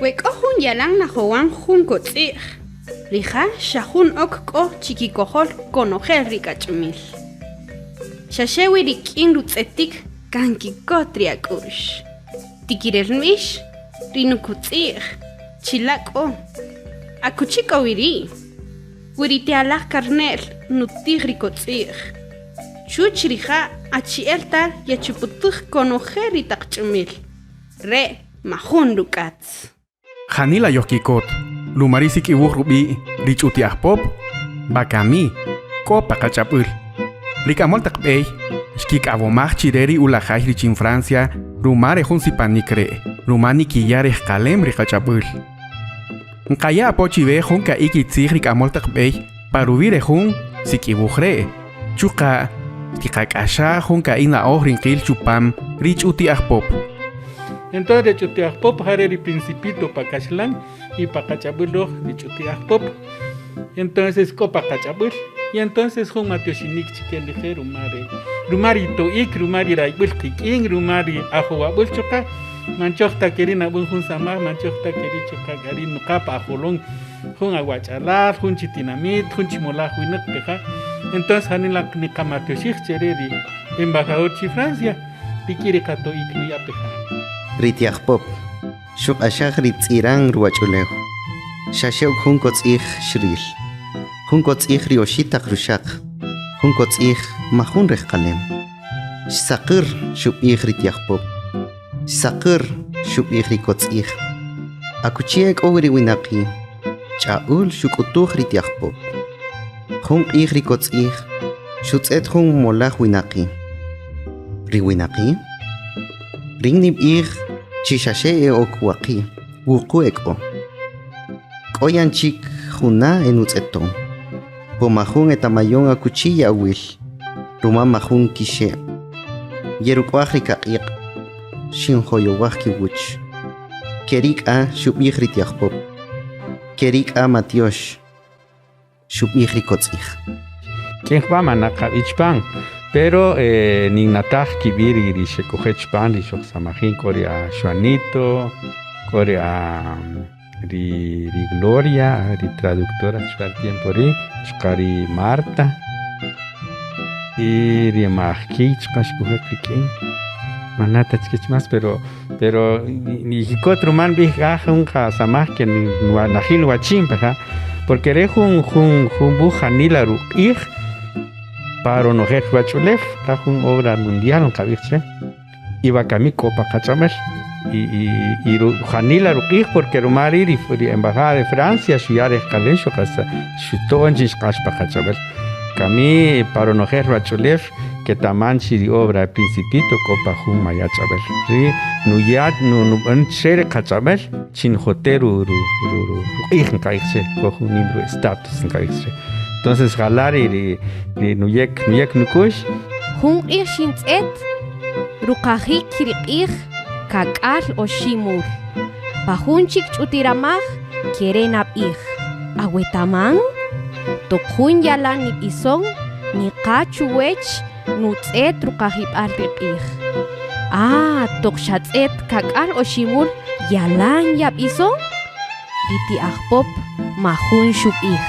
We k'o jun yalan najowan jun kotz'i'j, rija' xa jun ok k'o chi kikojol konojel ri k'ach'umil. Xa xe wi rik'in rutz'etik kan nkikot ri ak'u'x. Tikirel nb'ix, ri nukutz'i'j, chi la' k'o. Akuchi k'o wi ri'? Wi ri ti alaj karne'l nutij ri kotz'i'j. Chuwäch rija' achi'el ta yechuputüj konojel ri taq ch'umil. Re' majun ruk'atz. Janila yojkikot, ruma ri sik'iwuj rub'i' Ri Ch'uti Ajpop, Wakami, k'o pa qach'ab'äl. Ri k'amöl taq b'ey xkik'awomaj chi re ri ulajay richin Francia ruma re jun sipanik re', ruma nikiya' rejqalem ri qach'ab'äl. Nqaya' apo chiwe jun ka'i' kitzij ri k'amöl taq b'ey pa ruwi' re jun sik'iwuj re', chuqa' xtiqak'axaj jun ka'i' na'oj ri nqïl chupam ri Ch'uti Ajpop. Entonces ri Ch'uti Ajpop ja re' ri Principito pa kaxlan y pa qach'ab'äl röj ri Ch'uti Ajpop. Entonces k'o pa qach'ab'äl y entonces jun matyoxinik chike rije' ruma ri ruma ri to'ik, ruma ri rayb'äl qik'in, ruma ri ajowab'äl chuqa' man choj ta ke ri' nab'än jun samaj, man choj ta ke ri' chuqa' k'a ri' nuqa pa ajolon jun awach'alal, jun chi tinamït, jun chi molaj winäq peja'. Entonces janila niqamatyoxij che re ri embajador chi Francia rik'in ri qato'ik nuya' peja'. Ri ti ajpop Xuq'axaj ri tz'iran ruwach'ulew. Xa xe ok jun kotz'i'j xril. Jun kotz'i'j ri oxi' taq ruxaq. Jun kotz'i'j majun rejqalem. Xsaqür, xub'ij ri tiajpop. Xsaqür, xub'ij ri kotz'i'j. Akuchi e k'o wi ri winaqi'? Ch'a'ül xuk'utuj ri tiajpop. Jun q'ij ri kotz'i'j xutz'et jun molaj winaqi'. Ri winaqi'? Rïn nib'ij chi xa xe e ok waqi', wuqu' e k'o. K'o yan chik juna' e nutz'eton, po majun etamayon akuchi ye'awil, ruma majun kixe'. Yeruk'waj ri kaq'iq', xinjoyowaj kiwäch. Ke ri' k'a xub'ij ri ti ajpop. Ke ri' k'a matyox. Xub'ij ri kotz'ij. Rk'ë jb'a' ma naqab'i chpan, pero ninnataj kib'i' ri xek'oje' chpan ri xojsamajin, k'o ri a Juanito, k'o ri a ri Gloria, ri traductora chpan ri tiempo ri', chqä ri Marta y ri Majkiy chqä xk'oje' qik'in, ma nna' ta chkech más pero pero yijikot ruma nb'ij k'a jun qasamaj ke najin nwachin peja', porque re' jun jun jun wuj janila ruq'ij pa ronojel ruwach'ulew, la jun obra mundial nqab'ij chre y wakami k'o pa qach'ab'äl y y y janila ruq'ij porque ruma ri' ri embajada de Francia xuya' rejqalen xuqasa xuto'on chi xq'ax pa qach'ab'äl kami pa ronojel ruwach'ulew Ketaman chi ri obra Principito k'o pa jun maya' ch'ab'äl. Ri nuya' nub'än che ri qach'ab'äl chi njote' ruq'ij nqa'ij che, k'o jun nim ru-estatus nqa'ij che. Entonces jala' ri ri nuyek nuyek nuk'u'x. Jun q'ij xintz'et ruqajik ri q'ij kak'al oxi' mul. Pa jun chik ch'utiramaj kere' nab'ij, Awetaman? Toq jun yalan nib'ison, niqa chuwech nutz'et ruqajib'al ri q'ij. Ah, toq xatz'et kak'al oximul yalan yab'ison? Ri ti ajpop majun xub'ij.